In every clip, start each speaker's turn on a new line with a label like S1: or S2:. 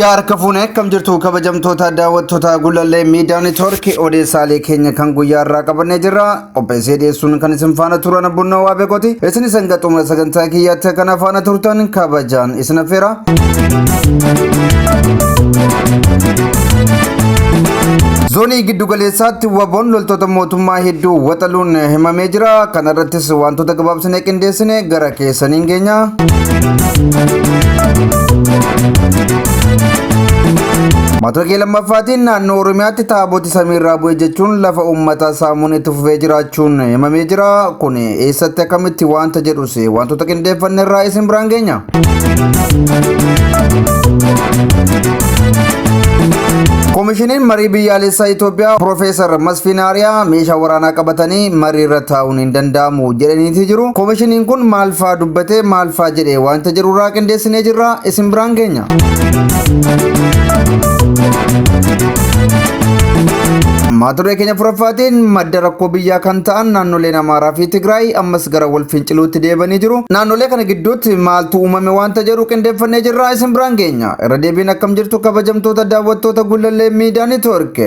S1: Yooyyaa harka fuune akkam jirtu kabajamtoota daawwattoota Gullallee Miidiyaa Neetwoorkii odeessaalee keenya kan guyyaa irraa qabannee jirra. Qopheessee dhiyeessuun kan isin faana turan Bunnoo Waabeekooti. Isin hanga xumura sagantaa kiyyaatti kana faana turtan kabajaan isin affeera. Zoonii giddugaleessaatti waboon loltoota mootummaa hedduu waxaluun himamee jira. Kana irrattis wantoota gabaabsinee qindeessine gara keessaniin geenya. Mata duree lammaffaatiin naannoo Oromiyaatti taaboti samiirraa bu'e jechuun lafa uummataa saamuun itti fufee jiraachuun himamee jira. Kun eessatti akkamitti waanta jedhus wantoota qindeeffanne irraa isin biraan geenya. Koomishiniin marii biyyaalessaa Itoophiyaa Piroofeesar Masfiin Aariyaa meeshaa waraanaa qabatanii marii irra taa'uun hin danda'amu jedhaniiti jiru. Koomishiniin kun maal faa dubbatee maal faa jedhee waanta jedhu irraa qindeessinee jirra isin biraan geenya. Mata duree keenya afuraffaatiin madda rakkoo biyyaa kan ta'an naannoleen Amaaraa fi Tigraay ammas gara wal finciluutti deebanii jiru. Naannolee kana gidduutti maaltu uumame waanta jedhu qindeeffannee jirra isin biraan geenya. Irra deebiin akkam jirtu kabajamtoota daawwattoota Gullallee Miidiyaa Neetwoork.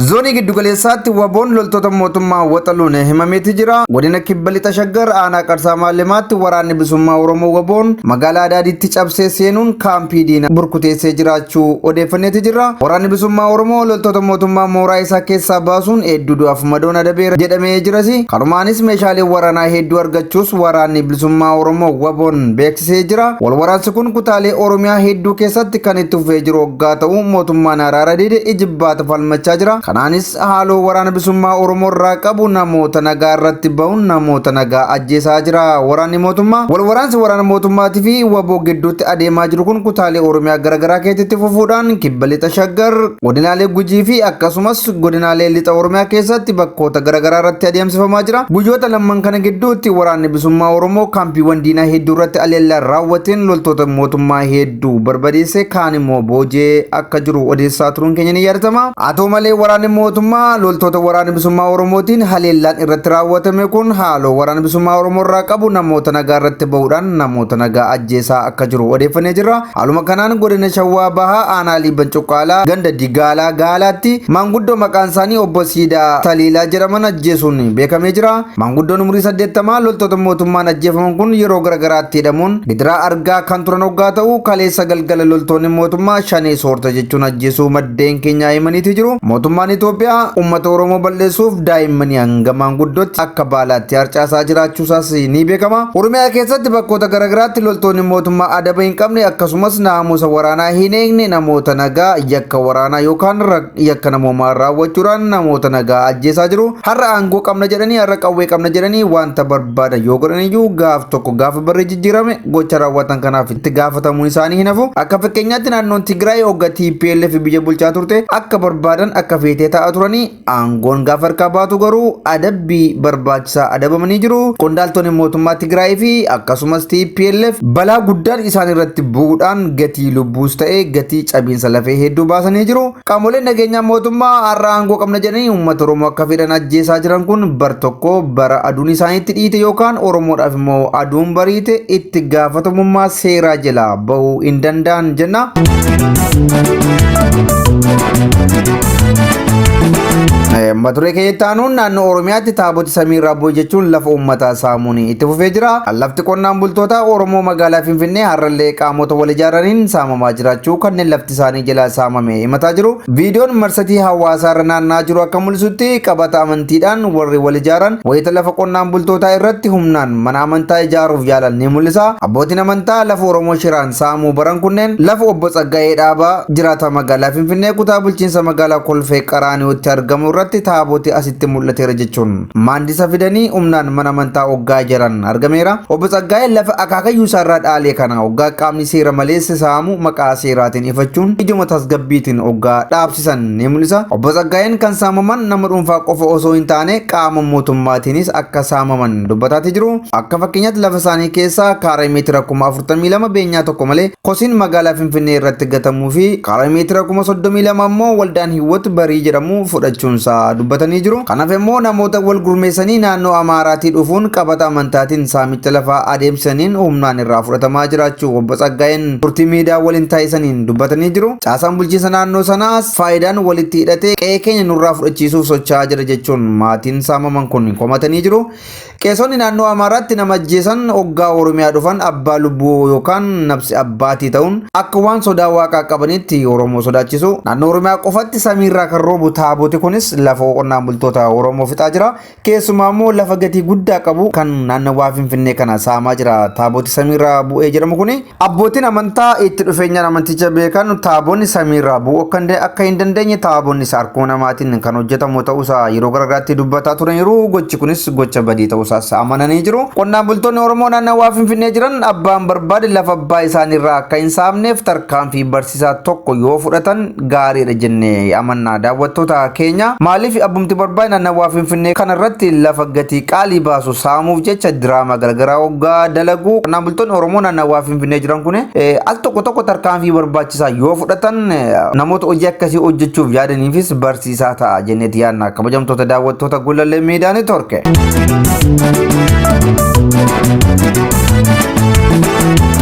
S1: Zoonii giddugaleessaatti waboon loltoota mootummaa waxaluun himameeti jira. Godina Kibba Lixa Shaggar aanaa Qarsaa Maallimaatti waraanni bilisummaa Oromoo waboon magaalaa Adaadiitti cabsee seenuun kaampii diina burkuteessee jiraachuu odeeffanneeti jira. Waraanni bilisummaa Oromoo loltoota mootummaa mooraa isaa keessaa baasuun hedduu du'aaf madoon adabeera jedhamee jiras. Kanumaanis meeshaalee waraanaa hedduu argachuus waraanni bilisummaa Oromoo waboon beeksisee jira. Wal waraansi kun kutaalee Oromiyaa hedduu keessatti kan itti fufee jiru hoggaa ta'u mootummaan araara dide ijibbaata falmachaa jira. Kanaanis haaloo waraana bilisummaa Oromoo irraa qabu namoota nagaa irratti bahuun namoota nagaa ajjeesaa jira. Waraanni mootummaa wal waraansi waraana mootummaatii fi waboo gidduutti adeemaa jiru kun kutaalee Oromiyaa garaagaraa keessatti fufuudhaan kibba lixa Shaggar, godinaalee Gujii fi akkasumas godinaalee lixa Oromiyaa keessatti bakkoota garaagaraa irratti adeemsifamaa jira. Guyyoota lamman kana gidduutti waraanni bilisummaa Oromoo kaampiiwwan diinaa hedduu irratti aleellaa raawwateen loltoota mootummaa hedduu barbadeesse kaan immoo boojee akka jiru odeessaa turuun keenya ni yaadatama. Haa ta'u malee waraanni mootummaa loltoota waraana bilisummaa Oromootiin haleellaan irratti raawwatame kun haaloo waraana bilisummaa Oromoo irraa qabu namoota nagaa irratti bahuudhaan namoota nagaa ajjeesaa akka jiru odeeffannee jirra. Haaluma kanaan godina Shawaa Bahaa aanaa Liiban Cuqqaalaa ganda Digaalaa Gaalaatti maanguddoo maqaan isaanii obbo Siidaa Taliilaa jedhaman ajjeesuun beekamee jira. Maanguddoon umurii 80 loltoota mootummaan ajjeefaman kun yeroo garagaraatti hidhamuun gidiraa argaa kan turan hoggaa ta'u kaleessa galgala loltoonni mootummaa shanee soorta jechuun ajjeesuu maddeen keenyaa himaniiti jiru. Mootummaan Itoophiyaa uummata Oromoo balleessuuf daa'immanii hanga maanguddootti akka baalaatti harcaasaa jiraachuusaas ni beekama. Oromiyaa keessatti bakkoota garagaraatti loltoonni mootummaa adaba hin qabne akkasumas naamusa waraanaa hin eegne namoota nagaa yakka waraanaa yookaan yakka namoomaa raawwachuudhaan namoota nagaa ajjeesaa jiru. Har'a aangoo qabna jedhanii har'a qawwee qabna jedhanii wanta barbaadan yoo godhan iyyuu gaaf tokko gaafa barri jijjiirame gocha raawwatan kanaaf itti gaafatamuun isaanii hin hafu. Akka fakkeenyaatti naannoon Tigraay hogga TPLF biyya bulchaa turte akka barbaadan akka feetee taa'aa turanii aangoon gaafa harkaa baatu garuu adabbii barbaachisaa adabamanii jiru. Qondaaltonni mootummaa Tigraay fi akkasumas TPLF balaa guddaan isaan irratti bu'uudhaan gatii lubbuus ta'e gatii cabiinsa lafee hedduu baasanii jiru. Qaamoleen nageenyaa mootummaa har'a aangoo qabna jedhanii uummata Oromoo akka fedhan ajjeesaa jiran kun bar tokko bara aduun isaaniitti dhiite yookaan Oromoodhaaf immoo aduun bariite itti gaafatamummaa seeraa jalaa bahuu hin danda'an jenna. Mata duree keenya itti aanuun naannoo Oromiyaatti taaboti samiirraa bu'e jechuun lafa uummataa saamuun itti fufee jira. Lafti qonnaan bultoota Oromoo magaalaa Finfinnee har'allee qaamota wal ijaaraniin saamamaa jiraachuu kanneen lafti isaanii jalaa saamame himataa jiru. Viidiyoon marsatii hawaasaa irra naanna'aa jiru akka mul'isutti qabata amantiidhaan warri wal ijaaran wayita lafa qonnaan bultootaa irratti humnaan mana amantaa ijaaruuf yaalan ni mul'isa. Abbootiin amantaa lafa Oromoo shiraan saamuu baran kunneen lafa obbo Tsaggaayee Dhaabaa jiraataa magaalaa Finfinnee kutaa bulchiinsa magaalaa Kolfee Qaraaniyotti argamu irratti taaboti asitti mul'ateera jechuun maandisa fidanii humnaan mana amantaa hoggaa jiran argameera. Obbo Tsaggaayeen lafa akaakayyuu isaarraa dhaalee kana hoggaa qaamni seera maleessa saamu maqaa seeraatiin ifachuun ijuma tasgabbiitiin hoggaa dhaabsisan ni mul'isa. Obbo Tsaggaayeen kan saamaman nama dhuunfaa qofa osoo hin taane qaama mootummaatiinis akka saamaman dubbataati jiru. Akka fakkeenyaatti lafa isaanii keessaa kaaree meetira 42,000 beenyaa tokko malee kosiin magaalaa Finfinnee irratti gatamuu fi kaaree meetira 32,000 ammoo waldaan Hiwwat barii jedhamu fudhachuunsaa dubbatanii jiru. Kanaaf immoo namoota wal gurmeessanii naannoo Amaaraatii dhufuun qabata amantaatiin saamicha lafaa adeemsisaniin humnaan irraa fudhatamaa jiraachuu obbo Tsaggaayeen turtii miidiyaa waliin taasisaniin dubbatanii jiru. Caasaan bulchiinsa naannoo sanaas faayidaan walitti hidhatee qe'ee keenya nurraa fudhachiisuuf socho'aa jira jechuun maatiin saamaman kun komatanii jiru. Qeesonni naannoo Amaaraatti nama ajjeesan hoggaa Oromiyaa dhufan abbaa lubbuu yookaan nabsi abbaatii ta'uun akka waan sodaa waaqaa qabanitti Oromoo sodaachisu. Naannoo Oromiyaa qofatti samiirraa kan roobu taaboti kunis lafa qonnaan bultoota Oromoo fixaa jira. Keessumaa immoo lafa gatii guddaa qabu kan naannawaa Finfinnee kana saamaa jira. Taaboti samiirraa bu'ee jedhamu kuni abbootiin amantaa itti dhufeenyaan amanticha beekan taabonni samiirraa bu'uu akka hin dandeenye taabonni harkoo namaatiin kan hojjetamu ta'uusaa yeroo garaagaraatti dubbataa turaniiru. Gochi kunis gocha badii ta'uusaas amananii jiru. Qonnaan bultoonni Oromoo naannawaa Finfinnee jiran abbaan barbaade lafa abbaa isaaniirraa akka hin saamneef tarkaanfii barsiisaa tokko yoo fudhatan gaariidha jennee amanna. Daawwattoota keenya, maaliif abbumti barbaade naannawaa Finfinnee kanarratti lafa gatii qaalii baasu saamuuf jecha diraamaa garaagaraa hoggaa dalagu? Qonnaan bultoonni Oromoo naannawaa Finfinnee jiran kun al tokko tokko tarkaanfii barbaachisaa yoo fudhatan namoota hojii akkasii hojjechuuf yaadaniifis barsiisaa ta'a jenneeti yaadna. Kabajamtoota daawwattoota Gullallee Miidiyaa Neetwoork.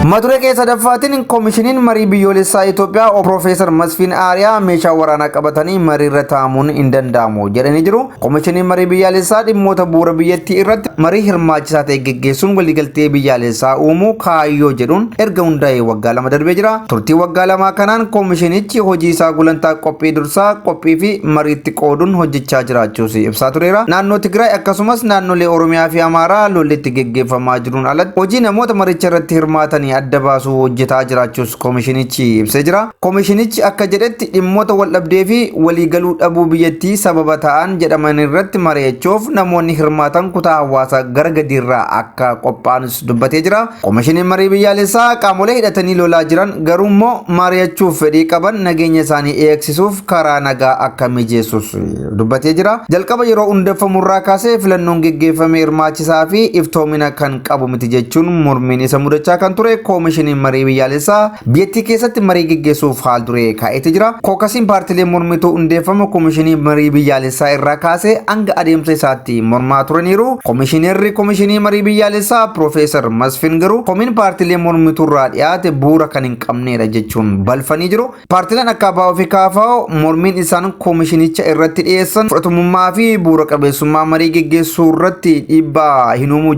S1: Mata duree keessa sadaffaatiin, Koomishiniin Marii Biyyoolessaa Itoophiyaa Piroofeesar Masfiin Aariyaa meeshaa waraanaa qabatanii mariirra taa'amuun hin danda'amu jedhanii jiru. Koomishiniin Marii Biyyaalessaa dhimmoota bu'uura biyyattii irratti marii hirmaachisaa ta'e geggeessuun waliigaltee biyyaalessaa uumuu kaayyoo jedhuun erga hundaa'ee waggaa 2 darbee jira. Turtii waggaa 2 kanaan koomishinichi hojii isaa gulantaa qophii dursaa, qophii fi mariitti qooduun hojjechaa jiraachuus ibsaa tureera. Naannoo Tigraay akkasumas naannolee Oromiyaa fi Amaaraa lolli itti geggeeffamaa jiruun alatti hojii namoota maricha irratti hirmaatanii adda baasuu hojjetaa jiraachuus koomishinichi ibsee jira. Koomishinichi akka jedhetti, dhimmoota waldhabdee fi waliigaluu dhabuu biyyattii sababa ta'an jedhaman irratti mari'achuuf namoonni hirmaatan kutaa hawaasaa gara gadiirraa akka qophaa'anis dubbatee jira. Koomishiniin marii biyyaalessaa qaamolee hidhatanii lolaa jiran garuu immoo mari'achuuf fedhii qaban nageenya isaanii eegsisuuf karaa nagaa akka mijeessus dubbatee jira. Jalqaba yeroo hundeeffamu irraa kaasee filannoon geggeeffame hirmaachisaa fi iftoomina kan qabu miti jechuun mormiin isa mudachaa kan ture koomishiniin marii biyyaalessaa biyyattii keessatti marii geggeessuuf haal duree kaa'eeti jira. Kookasiin paartilee mormituu hundeeffama koomishinii marii biyyaalessaa irraa kaasee hanga adeemsa isaatti mormaa turaniiru. Koomishinerri koomishinii marii biyyaalessaa Piroofeesar Masfin garuu komiin paartilee mormituu irraa dhiyaate bu'uura kan hin qabneedha jechuun balfanii jiru. Paartileen akka ABO fi KFO mormiin isaan koomishinicha irratti dhiyeessan fudhatamummaa fi bu'uura qabeessummaa marii geggeessuu irratti dhiibbaa hin uumuu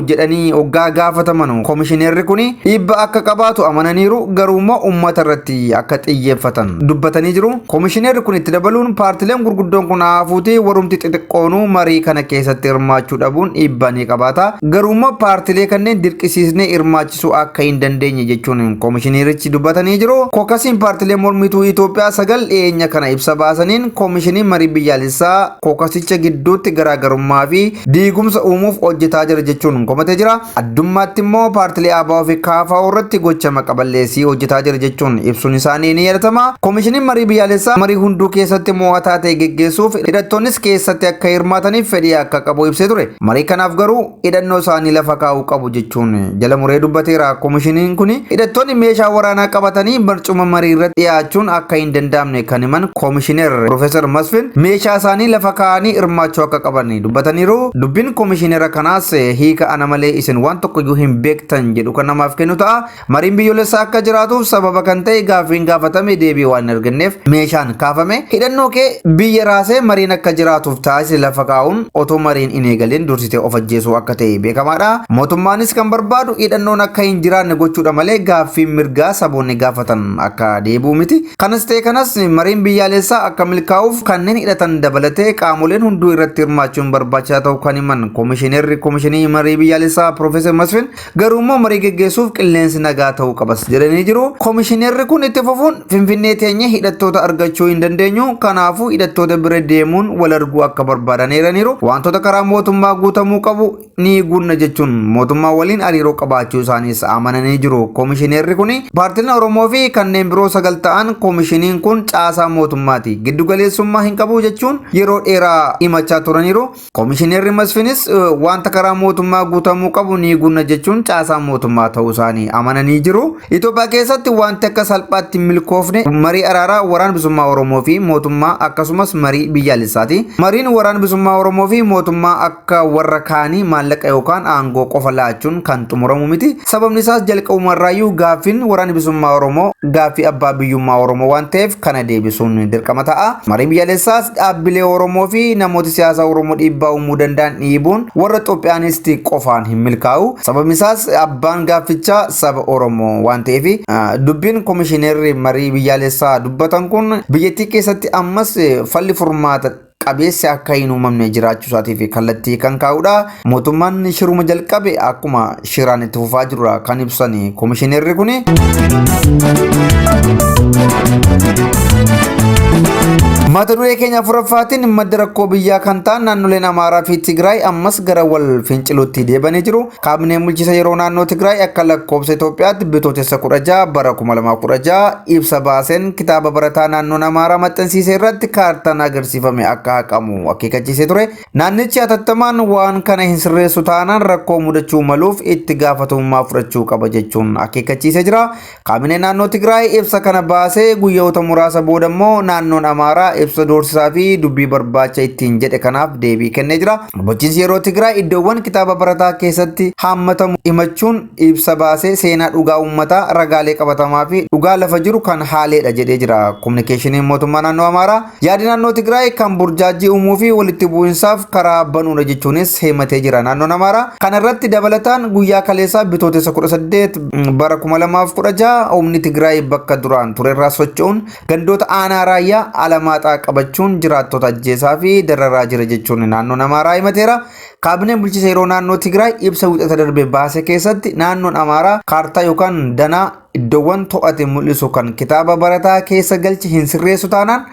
S1: jedhanii hoggaa gaafataman, koomishineerri kun dhiibbaa akka qabaatu amananiiru, garuu immoo uummata irratti akka xiyyeeffatan dubbatanii jiru. Koomishineerri kun itti dabaluun, paartileen gurguddoon kun hafuuti warumti xixiqqoonuu marii kana keessatti hirmaachuu dhabuun dhiibbaa ni qabaata. Garuu immoo paartilee kanneen dirqisiisnee hirmaachisuu akka hin dandeenye jechuun koomishinerichi dubbatanii jiru. Kookasiin paartilee mormituu Itoophiyaa sagal dhiyeenya kana ibsa baasaniin koomishiniin marii biyyaalessaa kookasicha gidduutti garaagarummaa fi diigumsa uumuuf hojjetaa jira jechuun komatee jira. Addummaatti immoo paartilee ABO fi KFO irratti gocha maqaballeessii hojjetaa jira jechuun ibsuun isaanii ni yaadatama. Koomishiniin marii biyyaalessaa marii hunduu keessatti mo'ataa ta'e geggeessuuf hidhattoonnis keessatti akka hirmaataniif fedhii akka qabu ibsee ture. Marii kanaaf garuu hidhannoo isaanii lafa kaa'uu qabu jechuun jala muree dubbateera. Koomishiniin kun hidhattoonni meeshaa waraanaa qabatanii barcuma marii irratti dhiyaachuun akka hin danda'amne kan himan koomishineer Piroofeesar Masfin meeshaa isaanii lafa kaa'anii hirmaachuu akka qaban dubbataniiru. Dubbiin koomishineera kanaas hiika ana malee isin waan tokkoyyuu hin beektan jedhu kan namaaf kennu ta'a. Mariin biyyoolessaa akka jiraatuuf sababa kan ta'e gaaffiin gaafatame deebii waan hin arganneef meeshaan kaafame. Hidhannoo kee biyya raasee mariin akka jiraatuuf taasise lafa kaa'uun otoo mariin hin eegalin dursitee of ajjeesuu akka ta'e beekamaadha. Mootummaanis kan barbaadu hidhannoon akka hin jiraanne gochuudha malee gaaffiin mirgaa saboonni gaafatan akka deebi'u miti. Kanas ta'e kanas, mariin biyyaalessaa akka milkaa'uuf kanneen hidhatan dabalatee qaamoleen hunduu irratti hirmaachuun barbaachisaa ta'uu kan himan koomishinerri koomishinii marii biyyaalessaa Piroofeesar Masfin, garuu immoo marii geggeessuuf qilleensi nagaa ta'uu qabas jedhanii jiru. Koomishinerri kun itti fufuun, Finfinnee teenye hidhattoota argachuu hin dandeenyu, kanaafuu hidhattoota bira deemuun wal arguu akka barbaadan eeraniiru. Wantoota karaa mootummaa guutamuu qabu ni guunna jechuun mootummaa waliin hariiroo qabaachuu isaaniis amananii jiru. Koomishinerri kun paartileen Oromoo fi kanneen biroo sagal ta'an koomishiniin kun caasaa mootummaati, giddugaleessummaa hin qabu jechuun yeroo dheeraa himachaa turaniiru. Koomishinerri Masfinis wanta karaa mootummaa guutamuu qabu ni guunna jechuun caasaa mootummaa mootummaa ta'uu isaanii amananii jiru. Itoophiyaa keessatti wanti akka salphaatti hin milkoofne marii araaraa Waraana Bilisummaa Oromoo fi mootummaa akkasumas marii biyyaalessaati. Mariin Waraana Bilisummaa Oromoo fi mootummaa akka warra kaanii maallaqa yookaan aangoo qofa laachuun kan xumuramu miti. Sababni isaas jalqabumarraayyuu gaaffiin Waraana Bilisummaa Oromoo gaaffii abbaa biyyummaa Oromoo waan ta'eef kana deebisuun dirqama ta'a. Mariin biyyaalessaas dhaabbilee Oromoo fi namoota siyaasaa Oromoo dhiibbaa uumuu danda'an dhiibuun warra Itoophiyaanisti qofaan hin milkaa'u. Sababni isaas abbaan gaaffichaa saba Oromoo waan ta'eef dubbiin komishineerri marii biyyaalessaa dubbatan kun biyyattii keessatti ammas falli furmaata qabeessi akka hin uumamne jiraachuu isaatiif kallattii kan kaa'udha. Mootummaan shiruma jalqabe akkuma shiraan itti fufaa jirudha kan ibsan komishineerri kun. Mata duree keenya afuraffaatiin madda rakkoo biyyaa kan ta'an naannoleen Amaaraa fi Tigraay ammas gara wal finciluutti deebanii jiru. Kaabineen bulchiinsa yeroo naannoo Tigraay akka lakkoofsa Itoophiyaatti Bitootessa 16 bara 2016 ibsa baaseen kitaaba barataa naannoon Amaaraa maxxansiise irratti kaartaan agarsiifame akka haqamu akeekkachiisee ture. Naannichi hatattamaan waan kana hin sirreessu taanaan rakkoo mudachuu maluuf itti gaafatamummaa fudhachuu qaba jechuun akeekkachiisee jira. Kaabineen naannoo Tigraay ibsa kana baasee guyyoota muraasa booda immoo naannoon Amaaraa ibsa doorsisaa fi dubbii barbaacha ittiin jedhe kanaaf deebii kennee jira. Bulchiinsi yeroo Tigraay iddoowwan kitaaba barataa keessatti haammatamu himachuun ibsa baasee seenaa dhugaa uummataa ragaalee qabatamaa fi dhugaa lafa jiru kan haaleedha jedhee jira. Kominikeeshiniin mootummaa naannoo Amaaraa yaadi naannoo Tigraay kan burjaajii uumuu fi walitti bu'insaaf karaa banuudha jechuunis himatee jira. Naannoon Amaaraa kana irratti dabalataan guyyaa kaleessaa Bitootessa 18 bara 2016 humni Tigraay bakka duraan turerraa socho'uun gandoota aanaa Raayyaa Alamaaxaa qabachuun jiraattota ajjeesaa fi dararaa jira jechuun naannoon Amaaraa himateera. Kaabineen bulchiinsa yeroo naannoo Tigraay ibsa wixata darbe baase keessatti naannoon Amaaraa kaartaa yookaan danaa iddoowwan to'ate mul'isu kan kitaaba barataa keessa galche hin sirreessu taanaan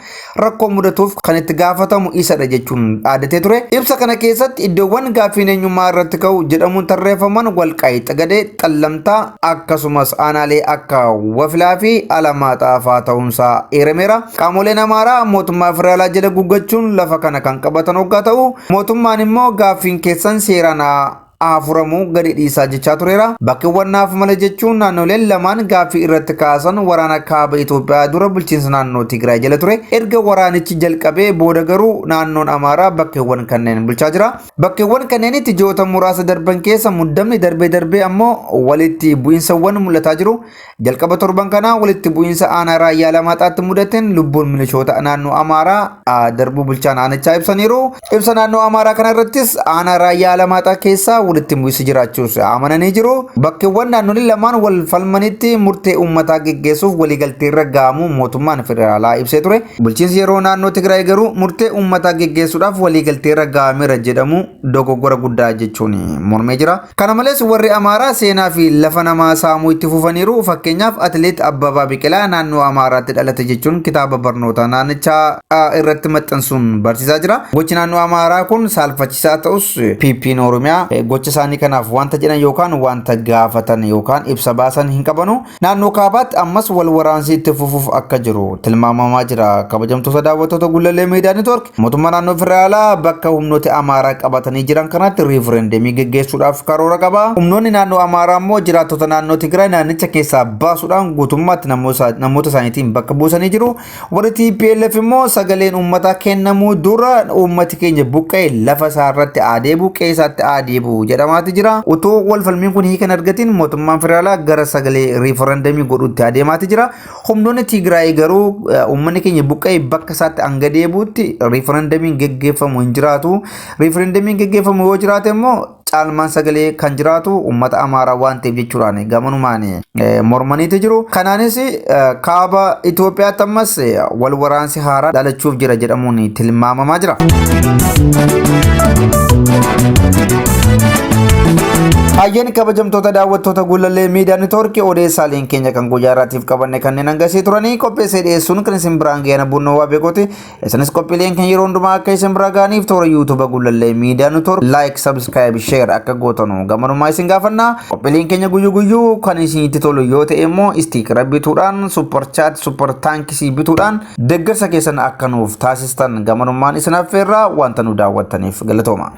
S1: rakkoo mudatuuf kan itti gaafatamu isadha jechuun dhaadatee ture. Ibsa kana keessatti iddoowwan gaaffiin eenyummaa irratti ka'u jedhamuun tarreeffaman Walqaayit Xagadee, Xallamtaa akkasumas aanaalee akka Wafilaa fi Alamaaxaa fa'aa ta'uunsaa eerameera. Qaamoleen Amaaraa mootummaa federaalaa jala guggachuun lafa kana kan qabatan hoggaa ta'u, mootummaan immoo gaaffiin keessan seeraan haa furamu gadi dhiisaa jechaa tureera. Bakkeewwan naaf mala jechuun naannoleen lamaan gaaffii irratti kaasan waraana kaaba Itoophiyaa dura bulchiinsa naannoo Tigraay jala ture. Erga waraanichi jalqabee booda garuu naannoon Amaaraa bakkeewwan kanneen bulchaa jira. Bakkeewwan kanneenitti ji'oota muraasa darban keessa muddamni darbee darbee ammoo walitti bu'iinsawwan mul'ataa jiru. Jalqaba torban kanaa walitti bu'iinsa aanaa Raayyaa Alamaaxaatti mudateen lubbuun milishoota naannoo Amaaraa darbuu bulchaan aanichaa ibsaniiru. Ibsa naannoo Amaaraa kana irrattis aanaa Raayyaa Alamaaxaa keessaa walitti bu'iinsi jiraachuus amananii jiru. Bakkeewwan naannoleen lamaan wal falmanitti murtee uummataa geggeessuuf waliigaltee irra ga'amuu mootummaan federaalaa ibsee ture. Bulchiinsi yeroo naannoo Tigraay garuu murtee uummataa geggeessuudhaaf waliigaltee irra ga'ameera jedhamu dogoggora guddaa jechuun mormee jira. Kana malees warri Amaaraa seenaa fi lafa namaa saamuu itti fufaniiru. Fakkeenyaaf Atileet Abbabaa Biqilaa naannoo Amaaraatti dhalate jechuun kitaaba barnootaa naannichaa irratti maxxansuun barsiisaa jira. Gochi naannoo Amaaraa kun saalfachiisaa ta'us PPn Oromiyaa gocha isaanii kanaaf wanta jedhan yookaan wanta gaafatan yookaan ibsa baasan hin qabanu. Naannoo Kaabaatti ammas wal waraansi itti fufuuf akka jiru tilmaamamaa jira. Kabajamtoota daawwattoota Gullallee Miidiyaa Neetwoork, mootummaa naannoo federaalaa bakka humnooti Amaaraa qabatanii jiran kanatti riifireendemii geggeessuudhaaf karoora qaba. Humnoonni naannoo Amaaraa immoo jiraattota naannoo Tigraay naannicha keessaa baasuudhaan guutummaatti namoota isaaniitiin bakka buusanii jiru. Warri TPLF immoo sagaleen uummataa kennamuu dura uummati keenya buqqa'e lafa isaa irratti adeebu, qe'ee isaatti adeebu jedhamaati jira. Utuu wal falmiin kun hiika hin argatin mootummaan federaalaa gara sagalee riifarandamii godhuutti adeemaati jira. Humnoonni Tigraay garuu uummanni keenya buqqa'e bakka isaatti hanga deebi'utti riifarandamiin geggeeffamu hin jiraatu. Riifarandamiin geggeeffamu yoo jiraate immoo caalmaan sagalee kan jiraatu uummata Amaaraa waan ta'eef jechuudhaan gamanumaan mormaniitu jiru. Kanaanis kaaba Itoophiyaatti ammas wal waraansi haaraa dhalachuuf jira jedhamuun tilmaamamaa jira. Hayyeen kabajamtoota daawwattoota Gullallee Miidiyaa Neetwoorkii, odeessaaleen keenya kan guyyaa irraatiif qabanne kanneen hangasii turanii qopheessee dhiyeessuun kan isin biraan ga'e Bunnoo Waabeekooti. Isinis qophiileen keenya yeroo hundumaa akka isin bira ga'aniif toora YouTube Gullallee Miidiyaa Network like, subscribe, share akka gootanu gamanumaa isin gaafanna. Qophiileen keenya guyyuu guyyuu kan isinitti tolu yoo ta'e immoo stickera bituudhaan, super chat, super thanks bituudhaan deeggarsa keessan akka nuuf taasistan gamanummaan isin affeerra. Wanta nu daawwattaniif galatooma.